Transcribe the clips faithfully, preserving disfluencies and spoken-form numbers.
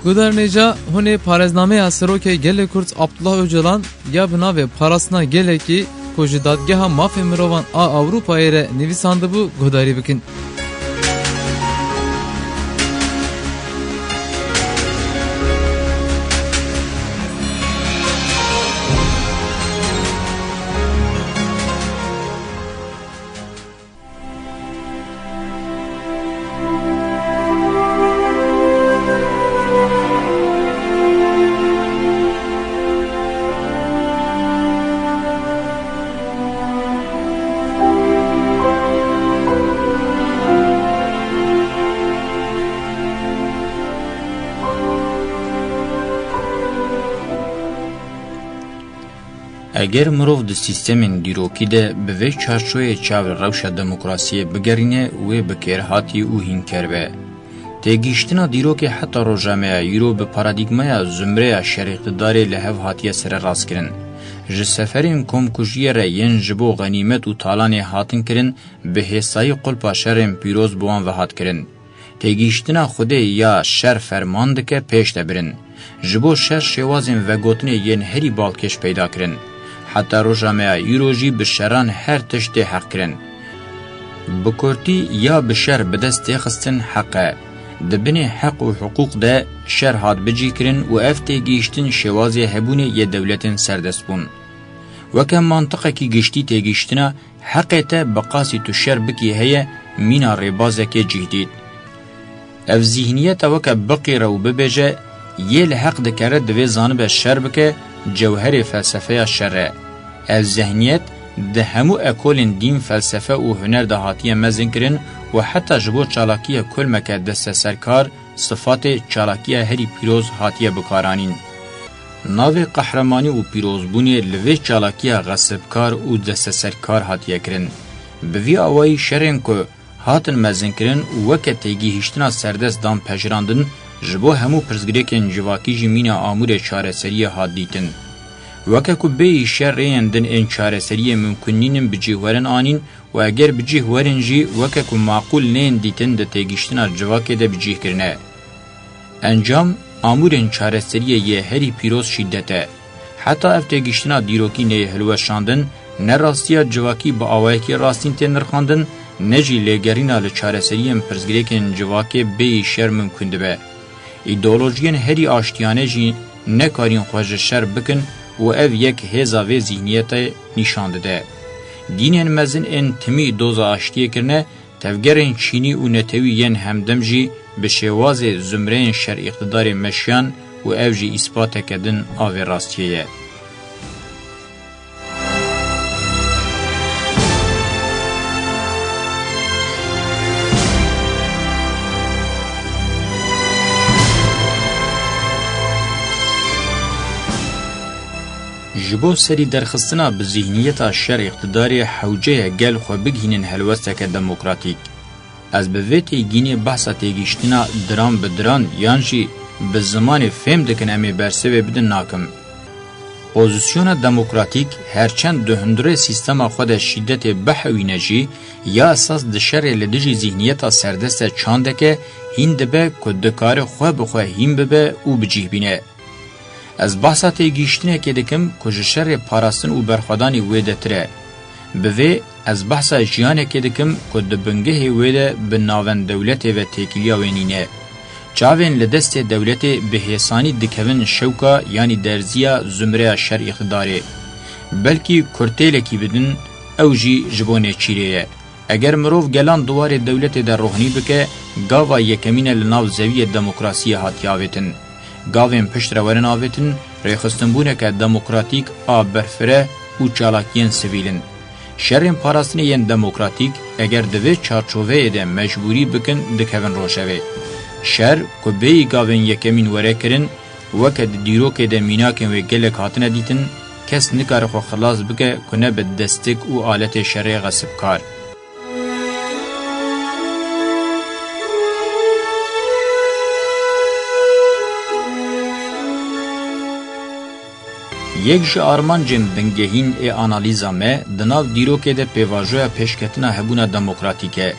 Guhdarên hêja, hûn ê parêznameya Serokê Gelê Kurd Abdullah Ocalan ya bi navê Parastina Gelekî ku ji Dadgeha Mafê Mirovan a Ewropayê re nivîsandibû guhdarî bikin. Eger mirov di sîstemên dîrokî de bi vê çarçoyê çav li rewşa demokrasiyê bigerîne, wê bi kêrhatî û hînker be. Têgihiştina dîrokê heta roja me ya îro bi paradîgmaya zumreya şer-îqtidarê li hev hatiye sererastkirin. Ji seferên komkujiyê re yên ji bo xenîmet û talanê hatin kirin, bi hêsayî qulpa şerên pîroz bi wan ve hat kirin. Têgihiştina Xwedê ya şer ferman dike pêş de birin. Ji bo şer şêwazên vegotinê yên herî balkêş peyda kirin. Heta roja me ya îro jî bi şeran her tişt tê heqkirin. Bi kurtî, ya bi şer bi dest tê xistin heq e. Di binê heq û hiqûq de şer hat bicihkirin û ev têgihiştin şêwazê hebûnê yê dewletên serdest bûn. Weke mantiqekî giştî têgihiştina heqê te bi qasî tu şer bikî heye, mîna rêbazekê cih dît. Ev zîhniyeta weke biqîre û bibêje, yê li heq dikere divê zanibe şer bike, cewherê felsefeya şer e. Ev zihniyet di hemû ekolên dîn, felsefe û huner de hatiye mezinkirin û heta ji bo çalakiya kulmeke desteserkar, sifatê çalakiya herî pîroz hatiye bikaranîn. Navê qehremanî û pîrozbûnê li vê çalakiya xesibkar û desteserkar hatiye kirin. Bi vî awayî şerên ku hatin mezinkirin û weke têgihiştina serdest dan pejirandin, ji bo hemû pirsgirêkên civakî jî mîna amûrê çareseriyê hat dîtin. Weke ku bêyî şer rêyên din ên çareseriyê mimkun nînin bi cih werin anîn û eger bi cih werin jî weke ku maqûl nên dîtin di têgihiştina civakê de bi cih kirine. Encam, amûrên çareseriyê yê herî pîroz şîdet e. Heta ev têgihiştina dîrokî neyê hilweşandin, ne rastiya civakî bi awayekî rastîn tê nirxandin, ne jî lêgerîna li çareseriyên pirsgirêkên civakê bêyî şer mimkun dibe. Îdeolojiyên herî aştiyane jî nekarîn xwe ji şer bikin û ev yek hêza vê zîhniyetê nîşan dide. Dînên mezin ên timî doza aştiyê kirine, tevgerên çînî û netewî yên hemdem jî bi şêwazê zumreyên şer-îqtidarê meşiyan û ev jî îspateke din a vê rastiyê ye. Ji bo serî derxistina bi zîhniyeta şer-îqtidarê hewce ye gel xwe bigihînin helwesteke demokratîk. Ez bi vê têgînê behsa têgihiştina diran bi diran yan jî bi zimanê fêm dikin em ê bersivê bidin nakim. Pozîsyona demokratîk, her çend di hundirê sîstema xwe de şîdetê bihewîne jî, ya esas di şerê li dijî zîhniyeta serdest de çandeke hîn dibe ku dikare xwe bi xwe hîn bibe û bi cih bîne. Ez behsa têgihiştinekê dikim ku ji şerê parastin û berxwedanî wêdetir e. Bi vê, ez behsa jiyanekê dikim ku di bingehê wê de bi navend dewletê ve têkiliya wê nîne. Çavên li destê dewletê bi hêsanî dikevin şewka yanî derziya zumreya şer-îqtidarê. Belkî kurtêlekî bidin, ew jî ji bo nêçîrê ye. Eger mirov gelan di warê dewletê de rohnî bike, gava yekemîn e li nav zewiyê demokrasiyê hatiye avêtin. Gavên piştre werin avêtin, rêxistinbûneke demokratîk a berfireh û çalakiyên sivîl in. Şerên parastinê yên demokratîk, eger di vê çarçoveyê de mecbûrî bikin, dikevin rojevê. Şer, ku bêyî gavên yekemîn were kirin, weke di dîrokê de mînakên wê gelek hatine dîtin, kes nikare xwe xilas bike ku nebe destik û aletê şerê xesibkar. Yek ji armancên bingehîn ê analîza me di nav dîrokê de pêvajoya pêşketina hebûna demokratîk e.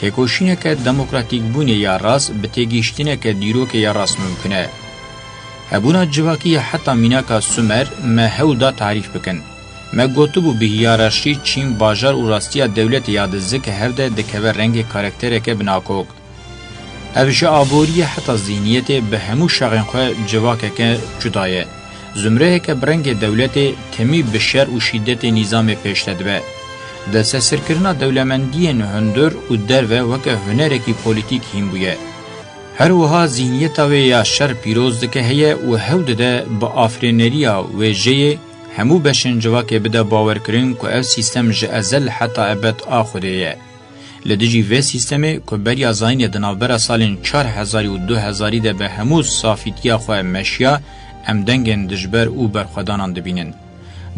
Têkoşîneke demokratîkbûnê ya rast bi têgihiştineke dîrokê ya rast mimkun e. Hebûna civakî ya heta mînaka Sumer me hewl da tarîf bikin. Me gotibû bi hiyararşî çîn bajar û rastiya dewletê ya di zik hev de dikeve rengê karaktereke binakok. Ev ji aboriyê heta zîhniyetê bi hemû şaxên xwe civakeke cuda ye. Zumreyeke bi rengê dewletê timî bi şer û şîdetê nîzamê pêşde dibe. Destesirkirina dewlemendiyên hundir û derve weke hunerekî polîtîk hîn bûye. Her wiha zîhniyeta wê ya şer pîroz dike heye û hewl dide bi afirîneriya wêjeyê hemû beşên civakê bide bawerkirin ku ev sîstem ji ezel heta ebed a Xwedê ye. Li dijî vê sîstemê ku beriya zayînê di navbera salên çar hezarî û du hezarî de bi hemû safîtiya xwe meşiya, em dengên dijber û berxwedanan dibînin.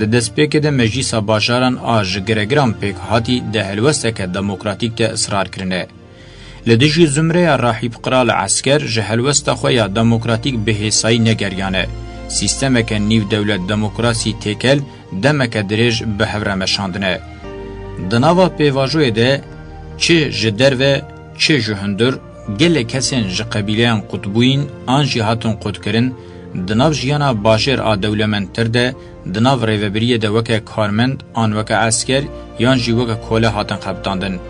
Di destpêkê de Meclîsa Bajaran a ji giregiran pêk hatî di helwesteke demokratîk de israr kirine. Li dijî zumreya Rahîb Qral Esker ji helwesta xwe ya demokratîk bi hêsayî negeriyane. Sîstemeke nîv dewlet demokrasî têkel demeke dirêj bi hev re meşandine. Di nava pêvajoyê de çi ji derve, çi ji hundir, gelek kesên ji qebîleyan qutbûyîn an jî hatin qutkirin, di nav jiyana bajêr a dewlemendtir de, di nav rêvebiriyê de weke karmend an weke esker yan jî weke kole hatin xebitandin.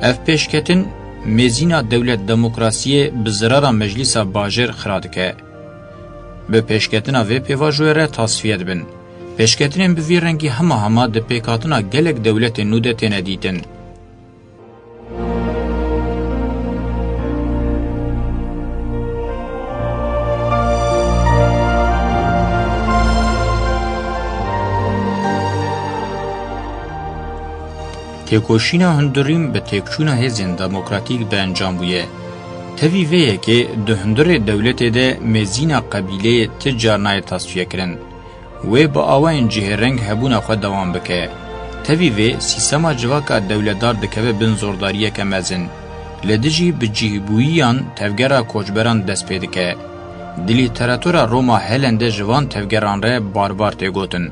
Ev pêşketin mêzîna dewlet demokrasiyê bi zirara meclîsa bajêr xira dike. Bi pêşketina vê pêvajoyê re tasfiye dibin. Pêşketinên bi vî rengî hema hema di pêkhatina gelek dewletên nû de têne dîtin. Têkoşîna hundirîn bi têkçûna hêzên demokratîk bi encam bûye. Tevî vê yekê di hundirê dewletê de mêzîna qebîleyê ti car nayê tasfiyekirin. Wê bi awayên cihêreng hebûna xwe dewam bike. Tevî vê sîstema civaka dewletdar dikeve bin zordariyeke mezin. Li dijî bicihbûyiyan tevgera koçberan dest pê dike. Di lîteratura Roma Helen de ji van tevgeran re barbar tê gotin.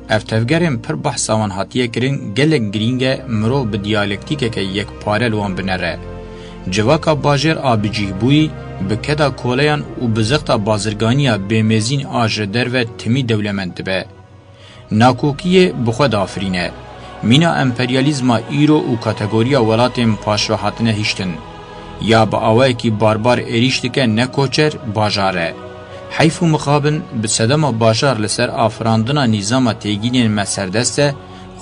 Ev tevgerên pir behsa wan hatiye kirin, gelek girîng e mirov bi diyalektîkeke yekpare li wan binere. Civaka bajêr a bicihbûyî bi keda koleyan û bi zexta bazirganiya bêmezîn a ji derve timî dewlemend dibe. Nakokiyê bi xwe diafirîne. Mîna emperyalîzma îro û kategoriya welatên paşve hatine hiştin. Ya bi awayekî barbar êrîş dike ne koçer, bajar e. Heyf û mixabin bi sedema bajar li ser afirandina nîzama têgînên me serdest e,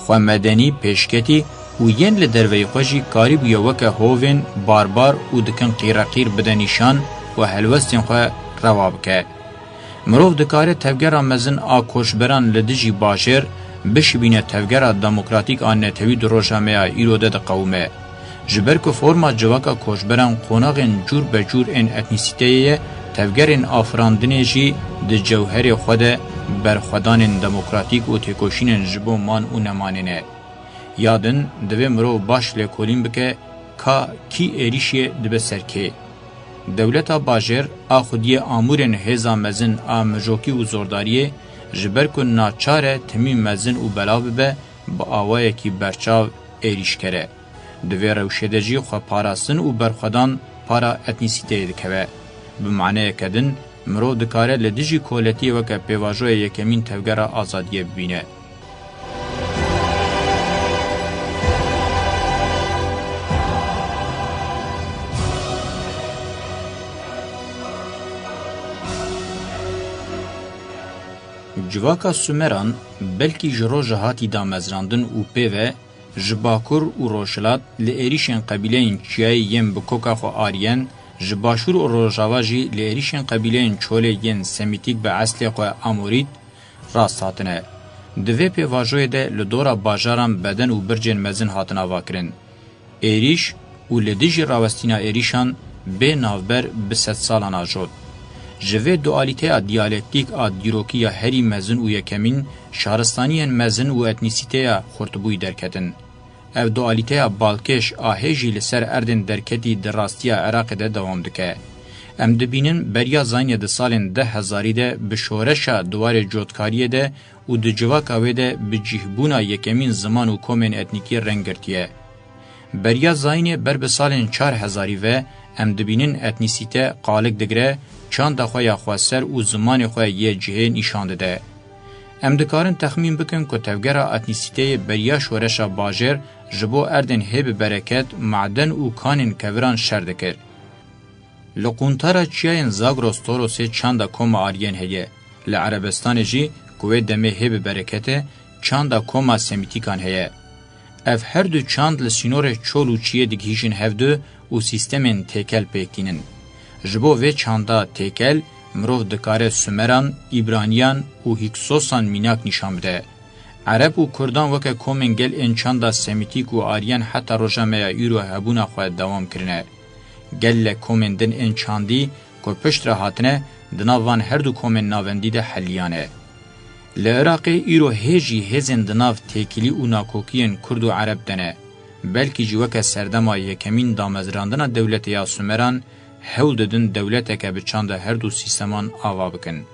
xwe medenî, pêşketî û yên li derveyî xwe jî karîbûye weke hovên barbar û dikin qîreqîr bide nîşan û helwestên xwe rewa bike. Mirov dikare tevgera mezin a koçberan li dijî bajêr bişibîne tevgera demokratîk a netewî di roja me ya îro de diqewime. Ji ber ku forma civaka koçberan qonaxên cûr be cûr ên etnîsîteyê ye, tevgerên afirandinê jî di cewherê xwe de berxwedanên demokratîk û têkoşînên ji bo man û nemanê ne. Ya din, divê mirov baş lêkolîn bike ka kî êrîşê dibe ser kê. Dewleta bajêr a xwediyê amûrên hêza mezin a mijokî û zordariyê, ji ber ku naçar e timî mezin û belav bibe, bi awayekî berçav êrîşker e. Di vê rewşê de jî xweparastin û berxwedan para etnîsîteyê dikeve. Bi maneyeke din, mirov dikare li dijî koletiyê weke pêvajoya yekemîn tevgera azadiyê bibîne. Civaka Sumeran belkî ji roja hatî damezrandin û pê ve ji bakur û rojhilat li êrîşên qebîleyên çiyayî yên bi koka xwe Aryen, ji başûr û rojava jî li êrîşên qebîleyên çolê yên semîtîk bi eslê xwe Amorît rast hatine. Di vê pêvajoyê de li dora bajaran beden û bircên mezin hatin avakirin. Êrîş û li dijî rawestîna êrîşan bê navber bi sedsalan ajot. Ji vê dualîteya diyalektîk a dîrokî ya herî mezin û yekemîn, şaristaniyên mezin û etnîsîteya xurtbûyî derketin. Ev dualîteya balkêş a hê jî li ser erdên derketî di rastiya Iraqê de dewam dike. Em dibînin beriya zayînê di salên deh hezarî de bi şoreşa di warê cotkariyê de û di civaka wê de bi cihbûna yekemîn ziman û komên etnîkî reng girtiye. Beriya zayînê ber bi salên çar hezarî ve Em dibînin etnîsîte qalik digire, çanda xwe ya xweser û zimanê xwe yê cihê nîşan dide. Em dikarin texmîn bikin ku tevgera etnîsîteyê beriya şoreşa bajêr ji bo erdên hê bi bereket, maden û kanên keviran şer dikir. Li quntara çiyayên Zagros Torosê çanda koma Aryen heye. Li Erebestanê jî ku wê demê hê bi bereket e, çanda koma Semîtîkan heye. Ev her du çand li sînorê çol û çiyê digihîjin hevdu û sîstemên têkel pêk tînin. Ji bo vê çanda têkel, mirov dikare Sumeran, Îbraniyan û Hîksosan mînak nîşan bide. Ereb û Kurdan weke komên gel ên çanda Semîtîk û Aryen heta roja me ya îro hebûna xwe dewam kirine. Gelek komên din ên çandî ku pişt re hatine, di nav van her du komên navendî de heliyane. Li Iraqê îro hê jî hêzên di nav têkilî û nakokiyên Kurd û Ereb de ne. Belkî jî weke serdema yekemîn damezrandina dewletê ya Sumeran hewl didin dewleteke bi çanda her du sîsteman ava bikin.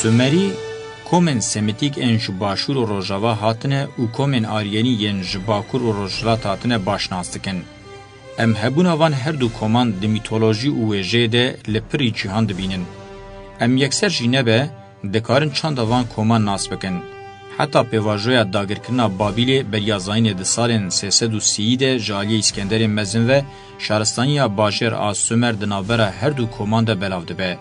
Sumerî, komên Semîtîk ên ji Başûr û Rojava hatine û komên Aryenî yên ji Bakur û Rojhilat hatine baş nas dikin. Em hebûna van her du koman di mîtolojî û wêjeyê de li pirî cîhan dibînin. Em yekser jî nebe, dikarin çanda van koman nas bikin. Heta pêvajoya dagirkirina Babîlê beriya zayînê di salên sê sed û sî de ji aliyê Îskenderê Mezin ve şaristaniya bajêr a Sumer di navbera her du koman de belav dibe.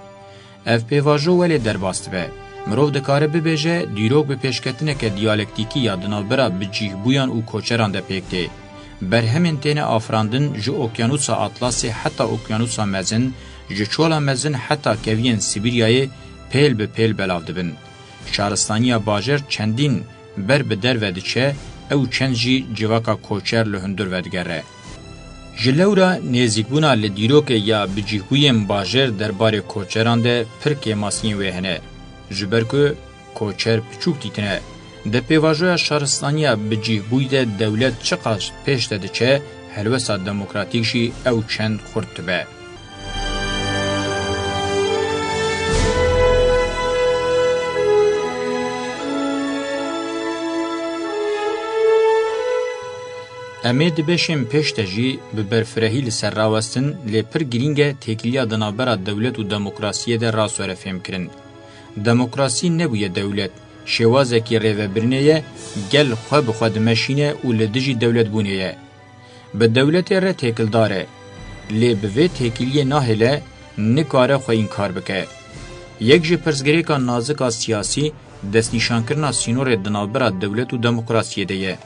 Ev pêvajo welê derbas dibe. Mirov dikare bibêje, dîrok bi pêşketineke diyalektîkî ya di navbera bicîhbûyan û koçeran de pêk tê. Berhemên têne afirandin ji Okyanûsa Atlasê heta Okyanûsa Mezin, ji Çola Mezin heta keviyên Sibîryayê pêl bi pêl belav dibin. Şaristaniya bajêr çendîn ber bi derve diçe, ew çend jî civaka koçer li hundir vedigere. Ji lewra nêzîkbûna li dîrokê ya bicîhbûyên bajêr derbarê koçeran de pir kêmasiyên wê hene. Ji ber ku koçer piçûk dîtine, di pêvajoya şaristaniya bicîhbûyî de dewlet çiqas pêş de diçe, helwesta demokratîk jî ew çend xurt dibe. Em ê di beşên pêş de jî bi berfirehî li ser rawestin, lê pir girîng e têkiliya di navbera dewlet û demokrasiyê de rast were fêmkirin. Demokrasî nebûye dewlet, şêwazekî rêvebirinê ye, gel xwe bi xwe dimeşîne û li dijî dewletbûnê ye. Bi dewletê re têkildar e, lê bi vê têkiliyê nahêle, nikare xwe înkar bike. Yek ji pirsgirêka nazik a siyasî, destnîşankirina sînorê di navbera dewlet û demokrasiyê de ye.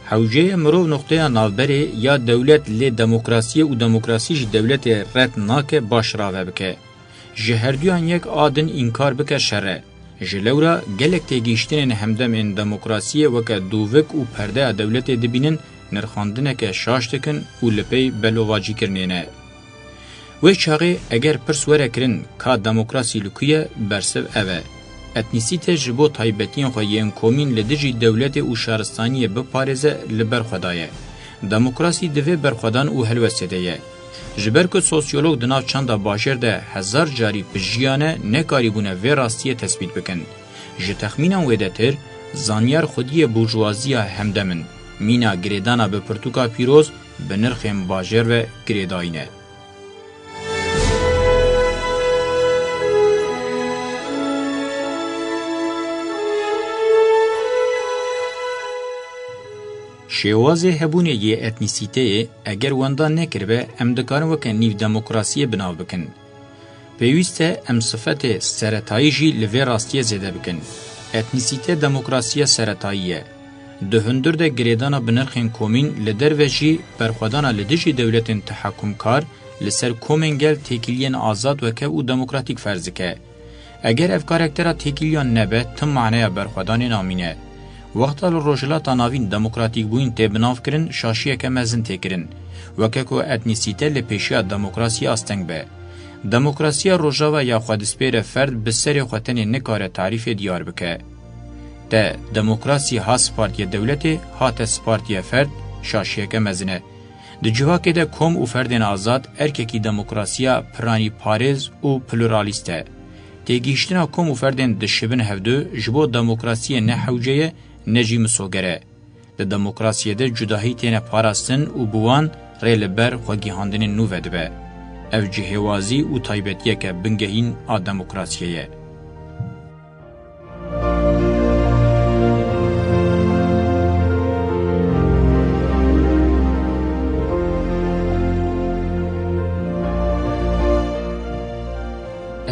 Hewce ye mirov noqteya navberê ya dewlet lê demokrasiyê û demokrasî ji dewletê red nake baş rave bike. Ji herduyan yek a din înkar bike şer e. Ji lewra gelek têgihiştinên hemdem ên demokrasiyê weke dûvik û perdeya dewletê dibînin, nirxandineke şaş dikin û li pey belovacîkirinê ne. Wê çaxê eger pirs were kirin ka demokrasî li ku ye, bersiv ev e. Etnîsîte ji bo taybetiyên xwe yên komîn li dijî dewletê û şaristaniyê biparêze li ber xwe daye. Demokrasî di vê berxwedan û helwestê de ye. Ji ber ku sosyolog di nav çanda bajêr de hezar carî pijiyane, nekarîbûne vê rastiyê tesbît bikin. Ji texmînan wêdetir, zanyar xwediyê burjuwaziya hemdem in. Mîna girêdana bi pirtûka pîroz bi nirxên bajêr ve girêdayî ne. Şêwazê hebûnê yê etnîsîteyê eger wenda nekiribe, em dikarin weke nîv demokrasiyê bi nav bikin. Pêwîst e em sifetê seretayî jî li vê rastiyê zêde bikin. Etnîsîte demokrasiya seretayî ye. Di hundir de girêdana bi nirxên komîn, li derve jî berxwedana li dijî dewletên tehakumkar li ser komên gel têkiliyên azad weke û demokratîk ferz dike. Eger ev karaktera têkiliyan nebe, tim maneya berxwedanê namîne. Wexta li Rojhilata Navîn demokratîkbûyîn tê binavkirin, şaşiyeke mezin tê kirin. Weke ku etnîsîte li pêşiya demokrasiyê asteng be. Demokrasiya Rojava ya xwedispêre ferd bi serê xwe tenê nikare tarîfê diyar bike. Te demokrasî ha spartiye dewletê, ha te spartiye ferd, şaşiyeke mezin e. Di civakê de kom û ferdên azad erkekî demokrasiya piranîparêz û pluralîst e. Têgihiştina kom û ferdên dişibin hevdu ji bo demokrasiyê ne hewce ye, ne jî misoger e. Di demokrasiyê de cudahî têne parastin û bi wan rê li ber xwegihandinên nû vedibe. Ev cihêwazî û taybetiyeke bingehîn a demokrasiyê ye.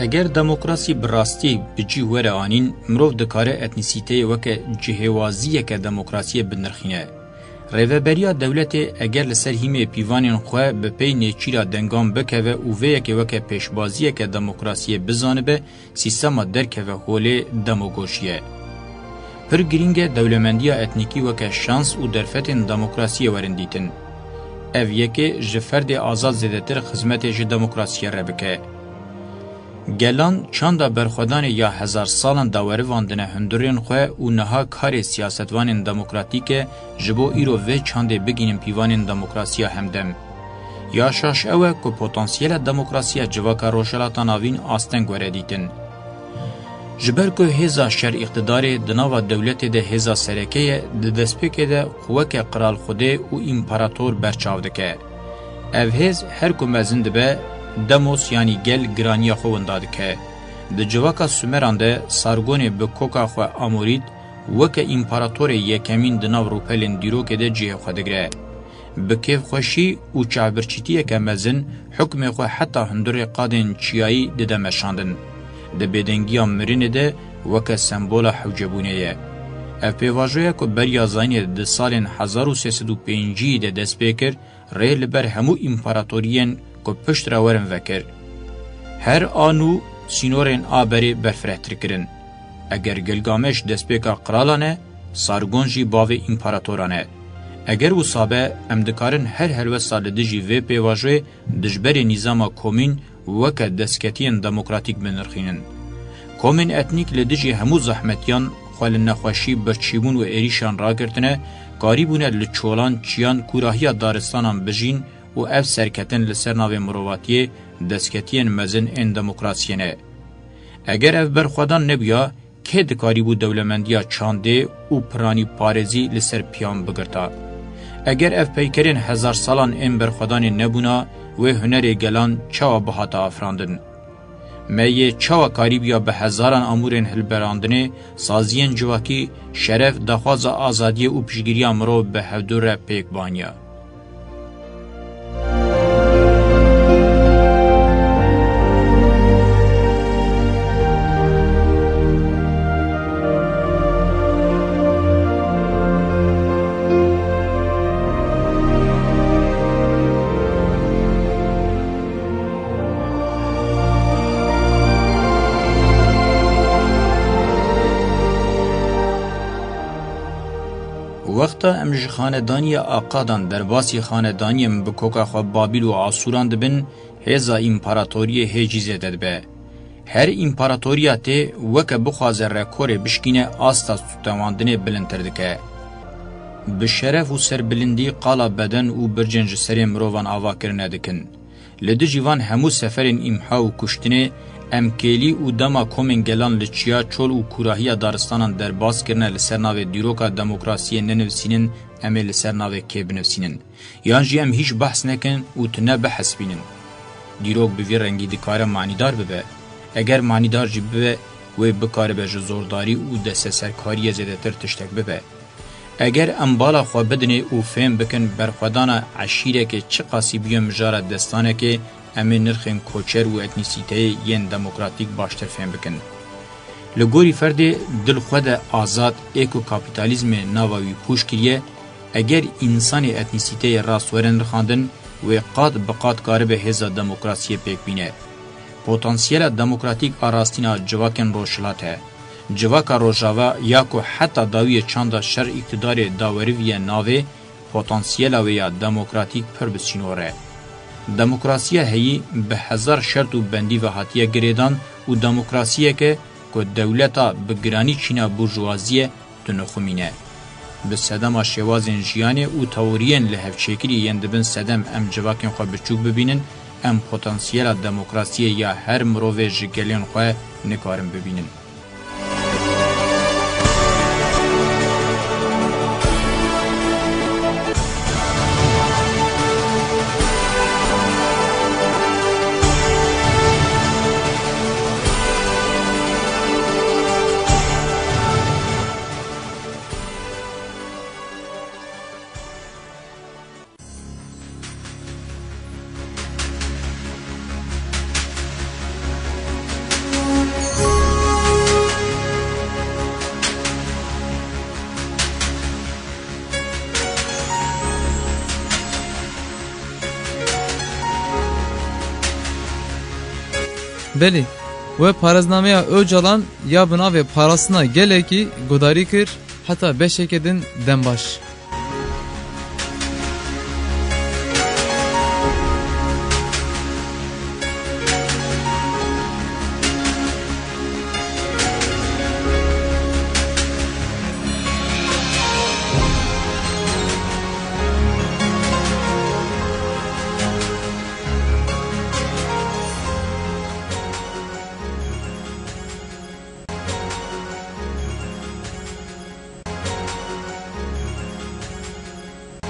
Eger demokrasî bi rastî bi cî were anîn, mirov dikare etnîsîteyê weke cihêwaziyeke demokrasiyê binirxîne. Rêveberiya dewletê eger li ser hîmê pîvanên xwe bi pey nêçîra dengan bikeve û vê yekê weke pêşbaziyeke demokrasiyê bizanibe, sîstema derkeve holê demogoşiyê. Pir girîng e dewlemendiya etnîkî weke şans û derfetên demokrasiyê werin dîtin. Ev yekê ji ferdê azad zêdetir xizmetê ji demokrasiyê re bike. Gelan çanda berxwedanê ya hezar salan dawerivandine hundirên xwe û niha karê siyasetvanên demokratîk e ji bo îro vê çandê bigihînin pîvanên demokrasiya hemdem. Ya şaş ew e ku potansiyela demokrasiya civaka Rojhilata Navîn asteng were dîtin. Ji ber ku hêza şer îqtidarê di nava dewletê de hêza sereke ye, di destpêkê de xwe weke qral xwedê û împarator berçav dike. Ev hêz her ku mezin dibe, demos yanî gel giraniya xwe winda dike. Di civaka Sumeran de Sargonê bi koka xwe Amorît weke împaratorê yekemîn di nav rûpelên dîrokê de cihê xwe digire. Bi kêfxweşî û çavbirçîtiyeke mezin hukmê xwe heta hundirê qadên çiyayî dide meşandin. Di bêdengiya mirinê de weke sembola hewcebûnê ye. Ev pêvajoya ku beriya zayînê di salên hezar û sê sed û pêncî de dest pê kir, rê li ber hemû împaratoriyên ku pişt re werin vekir. Her a nû sînorên a berê berfirehtir kirin. Eger Gilgameş destpêka qiralan e, Sargon jî bavê împaratoran e. Eger wisa be, em dikarin her helwesta li dijî vê pêvajoyê dijberê nîzama komîn weke destketiyên demokratîk binirxînin. Komên etnîk li dijî hemû zehmetiyan xwe li nexweşî, birçîbûn û êrîşan ragirtine, karîbûne li çolan, çiyan, kûrahiya daristanan bijîn û ev serketin li ser navê mirovatiyê destketiyên mezin ên demokrasiyê ne. Eger ev berxwedan nebûya, kê dikarîbû dewlemendiya çandê û piranîparêzî li ser piyan bigirta? Eger ev peykerên hezar salan ên berxwedanê nebûna, wê hunerê gelan çawa bihata afirandin? Me yê çawa karîbûya bi hezaran amûrên hilberandinê, saziyên civakî, şeref, daxwaza azadiyê û piştgiriya mirov bi hevdû re pêk baniya? Wexta em ji xanedaniya Aqadan derbasî xanedaniyên bi koka xwe Babîl û Asûran dibin, hêza împaratoriyê hê jî zêde dibe. Her împaratoriya tê weke bixwaze rekorê bişkîne, asta sûtewandinê bilindtir dike. Bi şeref û serbilindî qala beden û bircên ji serê mirovan ava kirine dikin. Li dijî van hemû seferên îmha û kuştinê, em kêlî û dema komên gelan li çiya, çol û kûrahiya daristanan derbas kirine, li ser navê dîroka demokrasiyê nenivîsînin, em ê li ser navê kê binivîsînin? Yan jî em hîç behs nekin û tune bihesibînin? Dîrok bi vî rengî dikare manîdar bibe. Eger manîdar jî bibe, wê bikaribe ji zordarî û desteserkariyê zêdetir tiştek bibe. Eger em bala xwe bidinê û fêm bikin berxwedana eşîrekê çiqasî bûye mijara destanekê, em ê nirxên koçer û etnîsîteyê yên demokratîk baştir fêm bikin. Li gorî ferdê di li xwe de azad ê ku kapîtalîzmê nava wî pûç kiriye, eger însanê etnîsîteyê rast were nirxandin, wê qat bi qat karibe hêza demokrasiyê pêk bîne. Potansiyela demokratîk a rastîn a civakên Rojhilat e. Civaka Rojava ya ku heta dawiyê çanda şer îqtidarê daweriviye navê, potansiyela wê ya demokratîk pir bi sînor e. Demokrasiya heyî bi hezar şert û bendî ve hatiye girêdan û demokrasiyeke ku dewleta bi giranî çîna burjûwaziyê dinixumîne. Bi sedema şêwazên jiyanê û teoriyên li hevçêkirî yên dibin sedem em civakên xwe biçûk bibînin, em potansiyela demokrasiyê ya her mirovê ji gelên xwe nikarin bibînin. Belê, we parêznameya Ocalan ya bi navê Parastina Gelekî guhdarî kir, heta beşeke din dem baş.